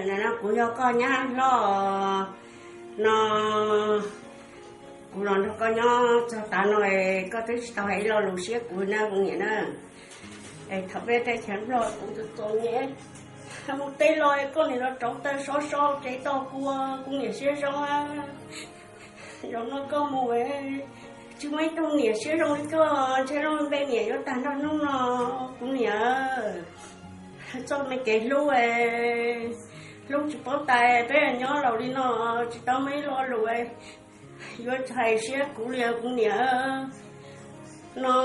Kuv yog koj nyab hlob no, kuv los nrog koj nyob txog tav no, koj twb tsis tau hais ib lo lus siab kuv na kuv niam na. Thaum peb teb chaws Nplog kuv tus txom nyem, mus teb los koj niam los rauv taws sov so tsev tos kuv, kuv niam siab zoo. Zaum no koj mus, tsis muaj ib tug niam siab zoo li koj, ntshe lub npe niam yuav tag nrho hnub no kuv niam. Txoj me kev hlub, hlub tsis paub tais, peb nyob laus li no tsis tau muaj ib lo lus yuav hais siab kuv li kuv niam no.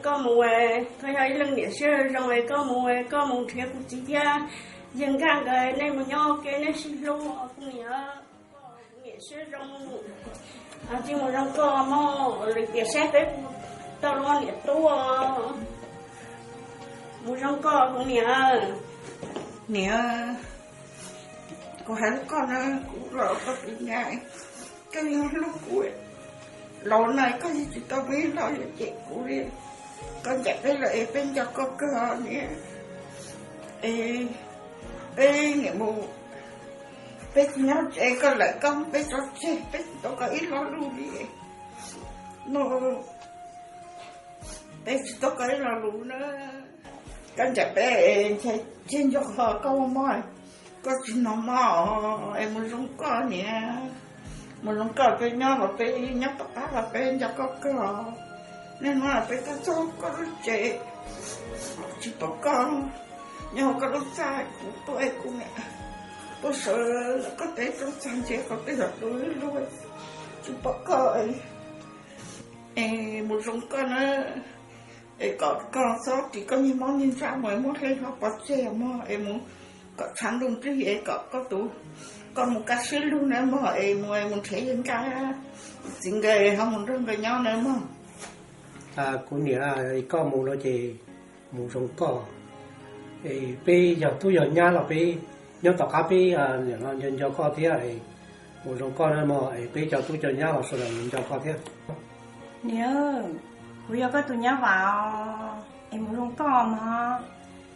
Koj mus, koj yog ib leej niam siab zoo, koj mus, koj mus nrhiav kuv txiv thiab yawg Nkaj nkawd, nej mus nyob ua ke nej sib hlub kuv niam. Kuv niam siab zoo, tsis mus zoo koj mog, lwm tiam saib peb puas tau los niam tub. Mus zoo koj kuv niam. Niam, kuv hais rau koj na, kuv los koj tus nyab, koj yeej hlub kuv. Laus na koj yeej tsis tau muaj ib lo yuav cem kuv li. Koj ncaim peb lawm es peb nco koj kawg niam. Es peb niam mus, peb tsis nyob tsev koj lawm koj muab peb tso tseg, peb tsis tau koj ib lo lus li. No, peb tsis tau koj ib lo lus na. Koj ncaim peb, ntshe nco koj ua mog, koj tsis hnov mog, es mus zoo koj niam. Mus zoo koj, peb nyob los peb nyob tom qab los peb nco koj kawg. Niaj hnub peb tuaj txog koj lub tsev, tsis pom koj, nyob hauv koj lub txaj, kuv tuaj es kuv niam tuaj sawv koj tej rooj txag ntsia koj tej zaum tus lub, tsis pom koj. Es mus zoo koj na, es kom koj txhob ris koj niag mob niag ntsaj mus es muab hle hlo pov tseg mog, es mus kom tshav ntuj nrig es kom koj tus, koj mus kaj siab lug na mog, es mus, mus nrhiav yawg Nkaj txiv nkawd ho mus nrog nkawd nyob na mog. Kuv niam, koj mus no ces mus zoo koj. Es peb yog tub yog nyab los peb nyob tom qab peb nco nco koj thiab. Mus zoo koj na mog, es peb cov tub cov nyab los sawv daws nco koj thiab. Niam, kuv yog koj tus nyab Vam, es mus zoo koj mog.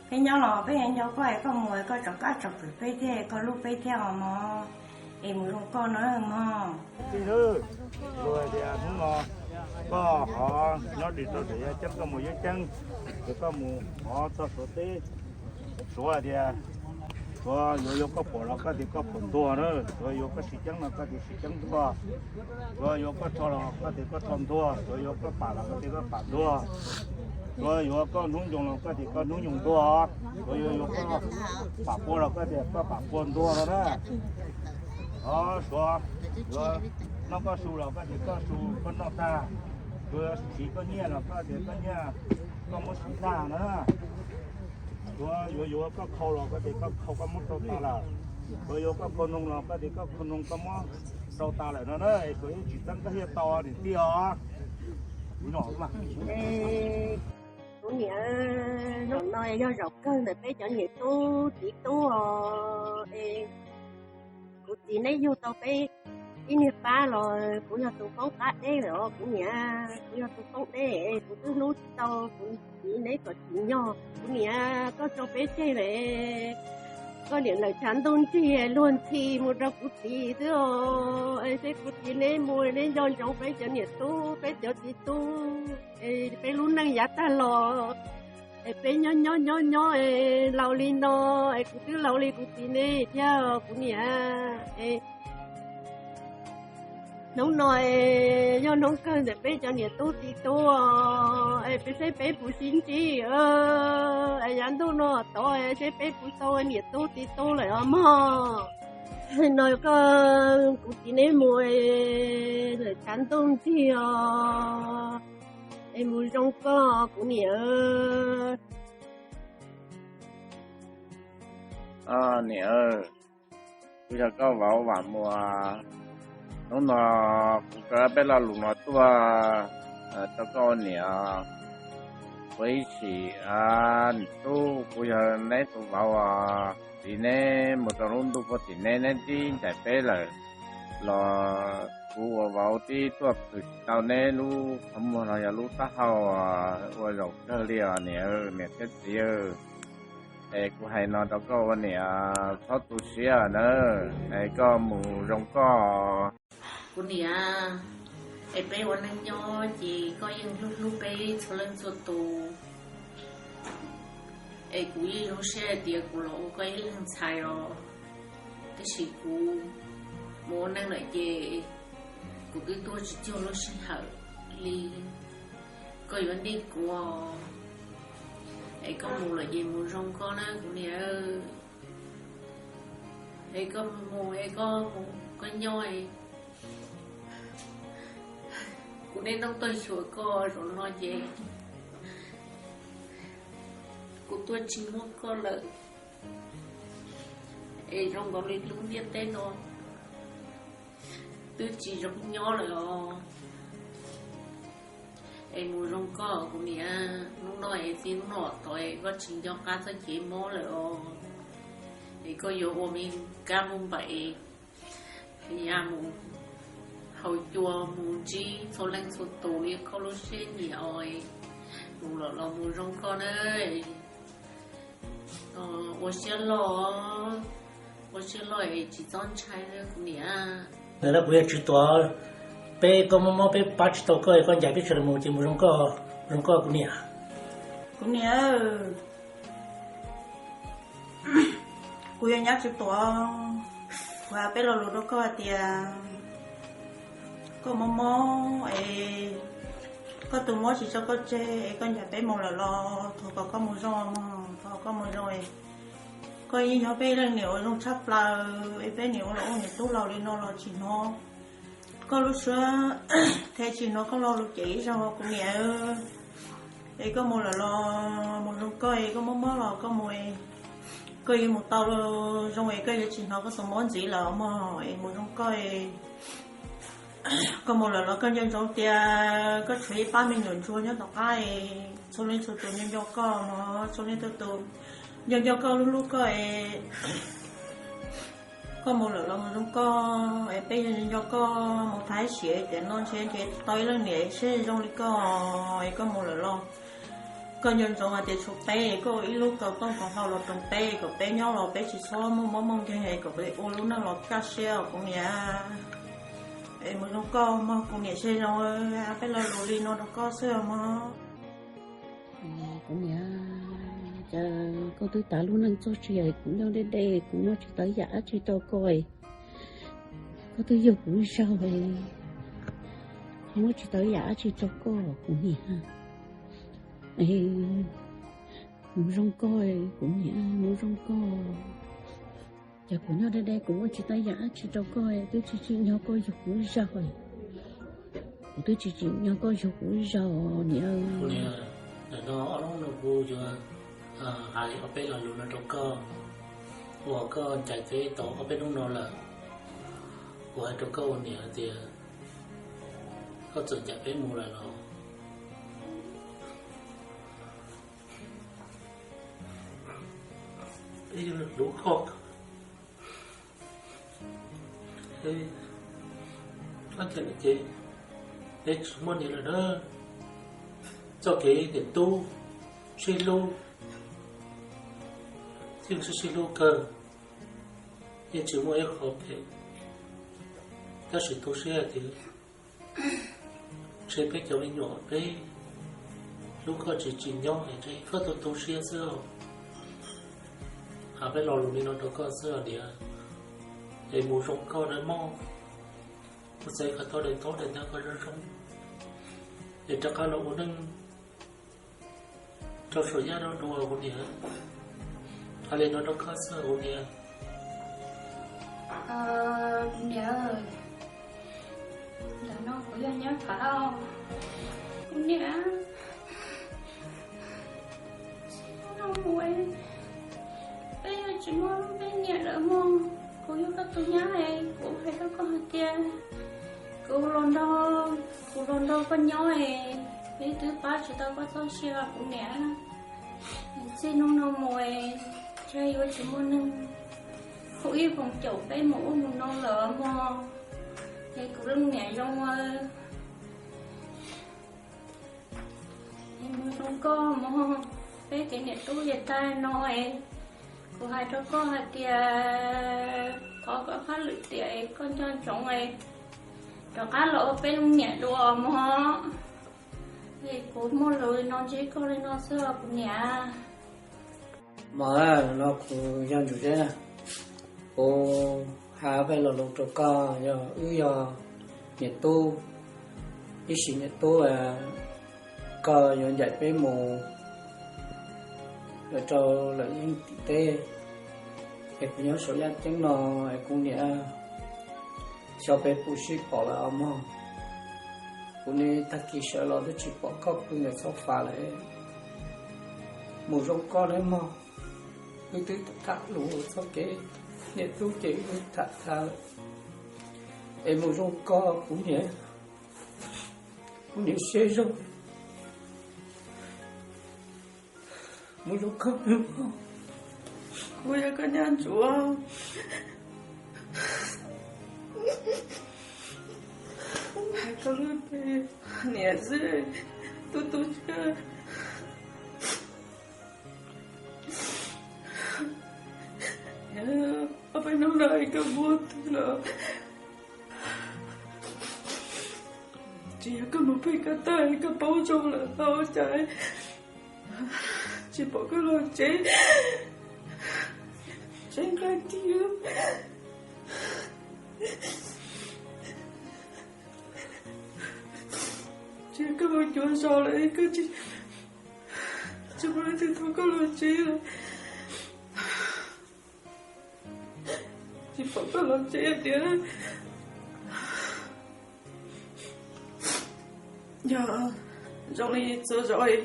Peb nyob los peb nco koj, es koj mus koj tsom kab tsom kwm peb thiab, koj hlub peb thiab os mog. Es mus zoo koj na mog. Tij Lwj, luag hais tias hnub no koj ho nyob dim rau saum yaj ceeb, koj mus yaj ceeb, ces koj mus hov txog Suav teb. Suav hais tias, Suav yuav yuav koj phuam los koj tias koj phuam ntuag na, Suav yuav koj siv ceeb los koj tias siv ceeb ntuag, Suav yuav koj rho los koj tias koj rho ntuag, Suav yuav koj pam los koj tias koj pam ntuag, Suav yuav koj hnub nyoog los koj tias koj hnub nyoog ntuag, Suav yuav yuav koj pam pua los koj tias koj pam pua ntuag no na. Os Suav, yuav noj koj su los koj tias koj su koj noj tag, Suav yuav siv koj nyiaj los koj tias koj nyiaj koj muab siv tag na. Suav yuav yuav koj khau los koj tias koj khau koj muab rau tas lawm, Suav yuav koj khau noog los koj tias koj khau noog koj muab rau tas lawm no na, es Suav yeej tsis txeeb koj thiaj tau niam tij os. Kuv niam, zaum no yog zaum kawg ntawm peb cov niam tub txiv tub os, es kuv txiv neb yug tau peb ib niag pab los kuv yog tus poob qab deb lawm os kuv niam, kuv yog tus poob deb, kuv twb hlub tsis tau kuv txiv neb kom tsim nyog. Kuv niam, koj tso peb tseg lawm, koj niam lawm tshav ntuj nrig luag ntxhi mus rau kuv txiv xwb os, es seb kuv txiv neb mus neb nco ntsoov peb cov niam tub peb cov txiv tub, es peb lub neej yav tag los, es peb nyob nyob nyob nyob es laus li no, es kuv twb laus li kuv txiv neb thiab kuv niam. Es hnub no es yog hnub kawg ntawm peb cov niam tub txiv tub, es peb seb peb puas sib ntsib, es yav ntuj no tod es seb peb puas tau niam tub txiv tub lawm os mog. No koj, kuv txiv neb mus lawm tshav ntuj nrig os, es mus zoo koj kuv niam. Niam, kuv yog koj vauv Vam Muas. Hnub no kuv kawm peb lo lus no tuaj rau koj ua niam ua ib sim. Niam tub, kuv yog neb tus vauv, txiv neb mus rau lub ntuj puag tim neb, neb tib ncaim peb lawm los kuv ua vauv tib tuaj pw tsis tau neb lub qhov muag los yog lub taub hau ua zaum kawg li os niam, niam thiab txiv. Es kuv hais no rau koj ua niam, txhob tu siab nawb, es koj mus zoo koj. Kuv niam, es peb ua neej nyob ces koj yeej hlub hlub peb txhua leej txhua tus, es kuv yeej zoo siab hais tias kuv los ua koj ib leeg ntxhais os, tab sis kuv mus ua neej lawm ces kuv twb tuaj tsis cuag lub sij hawm li, koj yuav ntij kuv, es koj mus lawm ces mus zoo koj na kuv niam. Es koj mus es koj mus koj nyob, kuv niaj hnub tuaj xyuas koj, zaum no ces kuv tuaj tsis muaj koj lawm, es zoo nkaus li lub ntiaj teb no twb tsis zoo nyob lawm os. Es mus zoo koj kuv niam, hnub no es txij hnub no tod es koj tsis nco qab txoj kev mob lawm os. Es koj yuav ua me kab muaj npaim, ya mus haus cua mus ntsib txhua leej txhua tus li koj lub siab nyiam os. Mus lawm los mus zoo koj na. Ua siab loj, ua siab loj es tsis txhob ntshai kuv niam. Ntawm no kuv yog Tswv Tuam, peb koj mob mob peb pab tsis tau koj, koj ncaim peb sawv daws mus ces mus zoo koj, zoo koj kuv niam. Kuv niam, kuv yog nyab Tswv Tuam, kuv hais peb lo lus rau koj hais tias koj mob mob es koj tus mob tsis tso koj tseg es koj ncaim peb mus lawm los thov kom koj mus zoo mog, thov koj mus zoo es koj yeej yog peb leej niam uas zoo tshaj plaws es peb niam ua los ua niam tub laus li no los tsis hnov koj lub suab, thiaj tsis hnov koj lo lus ces ib zaug kuv niam. Es koj mus lawm los mus zoo koj es koj mob mob los koj mus, koj yuav mus tau zoo es koj yuav tsis hnov koj tus mob ntxiv lawm mog, es mus zoo koj. Koj mus lawm los koj nco ntsoov tias koj tshuav ib pab me nyuam ntsuag nyob tom qab es txhua leej txhua tus nco nco koj mog, txhua leej txhua tus nco nco koj hlub hlub koj es koj mus lawm los mus zoo koj es peb nco nco koj mus thaiv siav tias no ntshe ntshe tau ib leej niam siab zoo li koj es koj mus lawm los koj nco ntsoov hais tias tshuav peb, koj ua ib lub kaus tooj kaus hlau los rau peb kom peb nyob los peb tsis txhob muaj mob muaj nkeeg es kom peb ua lub neej los kaj siab os kuv niam. Es mus zoo koj mog kuv niam, siab zoo, peb lo lus li no rau koj xwb mog. Kuv niam, cas koj twb tas lub neej txoj sia, kuv nyob deb deb kuv muab tsis tau yam dab tsi rau koj, koj twb yug kuv ib zaug, muab tsis tau yam dab tsi rau koj kuv niam. Mus zoo koj kuv niam, mus zoo koj. Ces kuv nyob deb deb kuv muab tsis tau yam dab tsi rau koj, twb tsis tsim nyog koj yug kuv ib zaug. Kuv twb tsis tsim nyog koj yug kuv ib zaug niam. Nim no ob hnub no kuv yuav hais ob peb lo lus no rau koj, uas koj ncaim peb tau ob peb hnub no lawm. Kuv hais rau koj ua niam hais tias koj txawm ncaim peb mus lawm los peb yuav hlub koj. Ces peb tsis muaj niam lawm na, txoj kev niam tub sib hlub yeej sib sib hlub kawg, yeej tsis muaj ib qho phem, tab sis tu siab hais tias ntshe peb cov me nyuam peb hlub koj tsis tsim nyog es koj tu tu siab xwb os. Hais peb lo lus li no rau koj xwb os niam. Es mus zoo koj na mog, mus txais koj tau daim ntaub daim ntawv koj zoo zoo, es rov qab los ua neej rau saum yaj rau dua kuv niam. Hais li no rau koj xwb kuv niam. Kuv niam, ntawm no kuv yog nyab Phav. Kuv niam, no mus, peb yuav tsis muaj peb niam lawm mog. Kuv yog koj tus nyab es kuv hais rau koj hais tias kuv los nrog, kuv los nrog koj nyob es peb twb pab tsis tau koj txoj sia kuv niam. Txij hnub no mus es ntshe yuav tsis muaj neeg hu ib poom caum peb mus ub mus no lawm mog. Es kuv leej niam zoo, es mus zoo koj mog. Peb kev niam tub yam tag no es Kuv hais rau koj hais tias thov koj hab lwm tiam es koj nco ntsoov es rov qab los ua peb lub niam dua mog. Es kuv muaj lus li no ntsib koj li no xwb os kuv niam. Mas no kuv yog Ntsuam Zeb na, kuv hais peb lo lus rau koj, yog wb yog niam tub, ib sim niam tub, koj yuav ncaim peb mus rau lawm yeeb tim teb, es kuv nyob saum yaj ceeb no, es kuv niam xyov peb puas sib pom lawm os mog. Kuv niam tag kis sawv los twb tsis pom koj pw ntawm txhob fam lawm. Mus zoo koj nawb mog, wb twb tham lus txoj kev niam tub ces wb tham tham lawm, es mus zoo koj kuv niam, kuv niam siab zoo. Mus zoo koj nawb mog, kuv yog koj nyab ntsuav, hais koj lub npe niam xwb, tub tub siab. Ob peb hnub no es koj mus twg lawm? Tsis yog koj mus pem koj tag es koj paub zoo lawm los ua cas tsis pom koj los tsev, tsev nqaij tiag. Tsis yog koj mus cuav zos lawm es koj tsis, tsis muaj leej twg thov koj los tsev lawm. Tsis pom koj los tsev tiag. Yog zoo li txhua zaus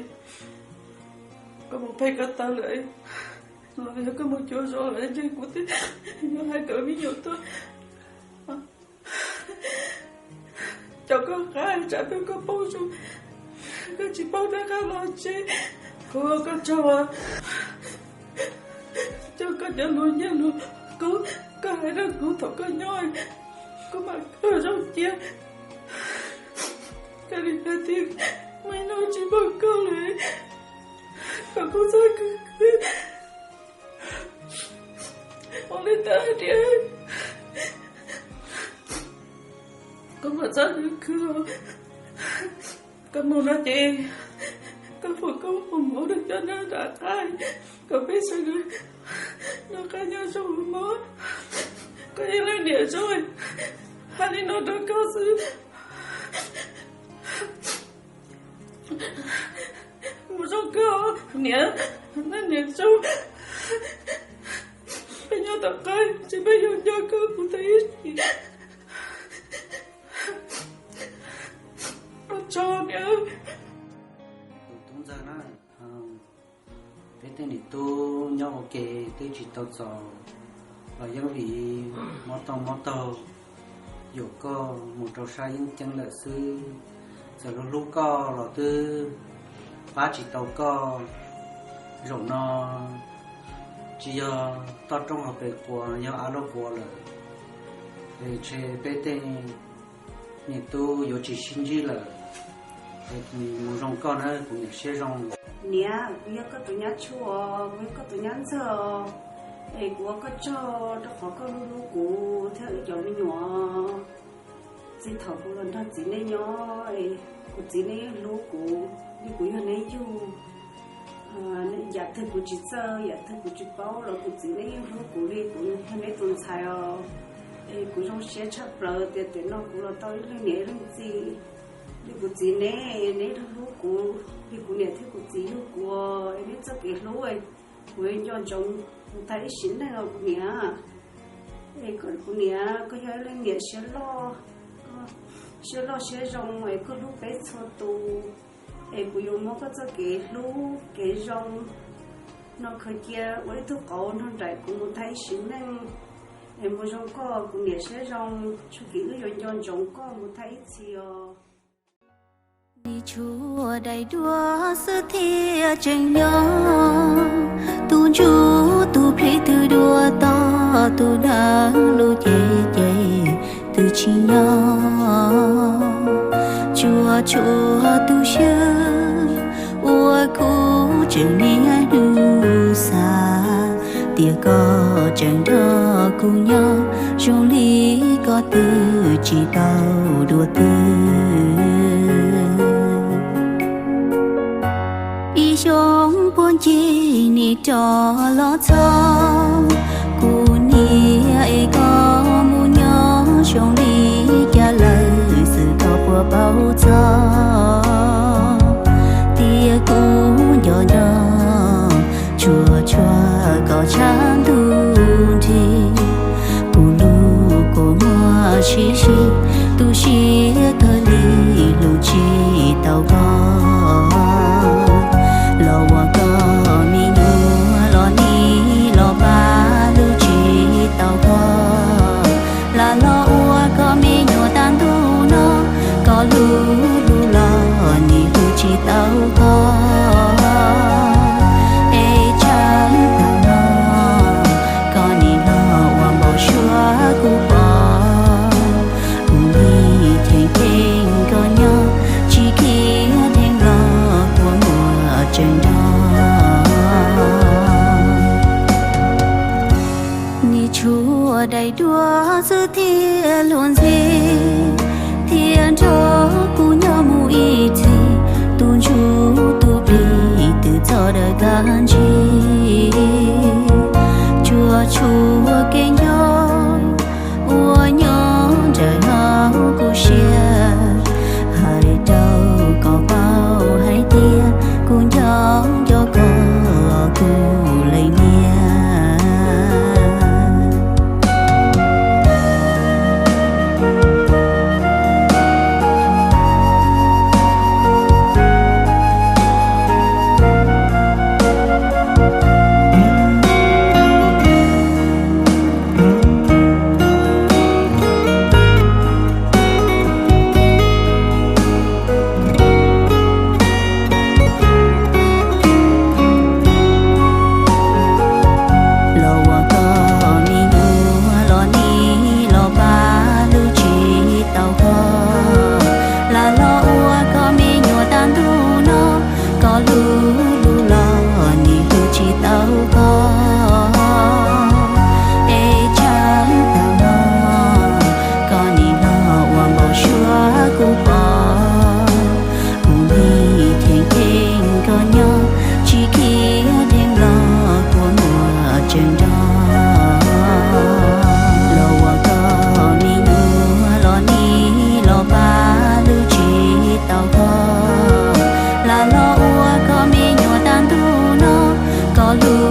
koj mus pem koj tag lawm, los yog koj mus cuav zos lawm ces kuv twb yuav hais kom me nyuam tuaj coj koj qab tsam peb koj paub zoo, koj tsis paub rov qab los tsev. Kuv ua koj tsaug, coj koj cov lus nyiaj lus kub koj hais rau kuv thaum koj nyob, kuv mam kawm zoo cia. Koj li koj tias muaj ib hnub tsis pom koj lawm, kom kuv txhob khwv khwv. Ua li ntawd tias koj mam txhob khwv khwv. Koj mus no ces koj foom koob foom hmoov rau cov neeg nram qab kom peb sawv daws noj qab nyob zoo mog. Koj yog leej niam zoo, hais li no rau koj xwb. Mus zoo koj niam, leej niam zoo. Peb nyob tom qab ces peb yuav nco koj mus tag ib sim. Ua tsaug niam. Tus tub ntxawg na, peb tej niam tub nyob ua ke twb tsis tau txaus los yeej vim mob tau mob taug yuam koj mus rau sab yeeb ceeb lawm xwb. Txawm hlub hlub koj los twb pab tsis tau koj. Zaum no tsis yog toj roob hauv pes quas, yog av lub quas lawm, es ntshe peb tej niam tub yuav tsis sib ntsib lawm. Es mus zoo koj na kuv niam siab zoo. Niam, kuv yog koj tus nyab tshuaj, kuv yog koj tus nyab ntxawg, es kuv ua koj tsaug rau qhov koj hlub hlub kuv thiab wb cov me nyuam. Txij thaum kuv los nrog txiv neb nyob, kuv txiv neb yeej hlub kuv li kuv yog neb yug. Yam twg kuv tsis txawj, yam twg kuv tsis paub los kuv txiv neb yeej hlub kuv li kuv yog neb tus ntxhais os. Es kuv zoo siab tshaj plaws tias tiam no kuv los tau ib leej niam ib leej txiv li kuv txiv neb, neb hlub kuv li kuv niam thiab kuv txiv yug kuv, es neb txoj kev hlub kuv yuav nco ntsoov mus tag ib sim neej os kuv niam. Es kuv niam, koj yog ib leej niam siab loj, siab loj siab zoo es koj hlub peb txhua tus. Es kuv yuav muab koj txoj kev hlub kev zoo no khaws cia ua ib tug qauv nrog nraim kuv mus tag ib sim neej. Es mus zoo koj kuv niam siab zoo, txhua kev wb yuav nco ntsoov koj mus tag ib txhis os. Li tshuaj daim duab xwb thiaj tseem nyob, tus ntsuj tus plig twb dua toj, tus dawb lub cev ces twb tsis nyob. Tsuas tshuav tus xyw uas kuv tseem niaj hnub xav, Tias koj tseem nrog kuv nyob, zoo li koj twb tsis tau dua twg. Ib xyoos puag ncig nim rov los txog, kuv niam es koj mus nyob zoo li cas lawm xwb koj puas paub txog. Tias kuv nco nco, tsuas tshua koj tshav ntuj nrig, kuv lub kua muag sib sib, tu siab kawg li hlub tsis tau koj. Los ua koj me nyuam los nim los pab hlub tsis tau koj, lam los ua koj me nyuam tag ntuj no, koj hlub hlub los nim hlub tsis tau koj. Es tshav ntuj no, koj nim los ua npau suav kuv pom, kuv nim cheem cheem koj nyob, tsis khiav dheev los kua muag tseem nrog. Nim tshuav daim duab xwb thiaj luag ntxhi, thiaj nrog kuv nyob mus ib txhis, tus ntsuj tus plig twb txog daws kab ntsig. Tsuas tshuav kev nco uas nyob nraim hauv kuv siab, hais rau koj paub hais tias kuv nco nco koj kuv leej niam. Los ua koj me nyuam los nim los pab hlub tsis tau koj, lam los ua koj me nyuam tag ntuj no, koj hlub hlub los nim hlub tsis tau koj. Es tshav ntuj no, koj nim los ua npau suav kuv pom, kuv nim cheem cheem koj nyob, tsis khiav dheev los kua muag tseem nrog. Los ua koj me nyuam los nim los pab hlub tsis tau koj, lam los ua koj me nyuam tag ntuj no, koj hlub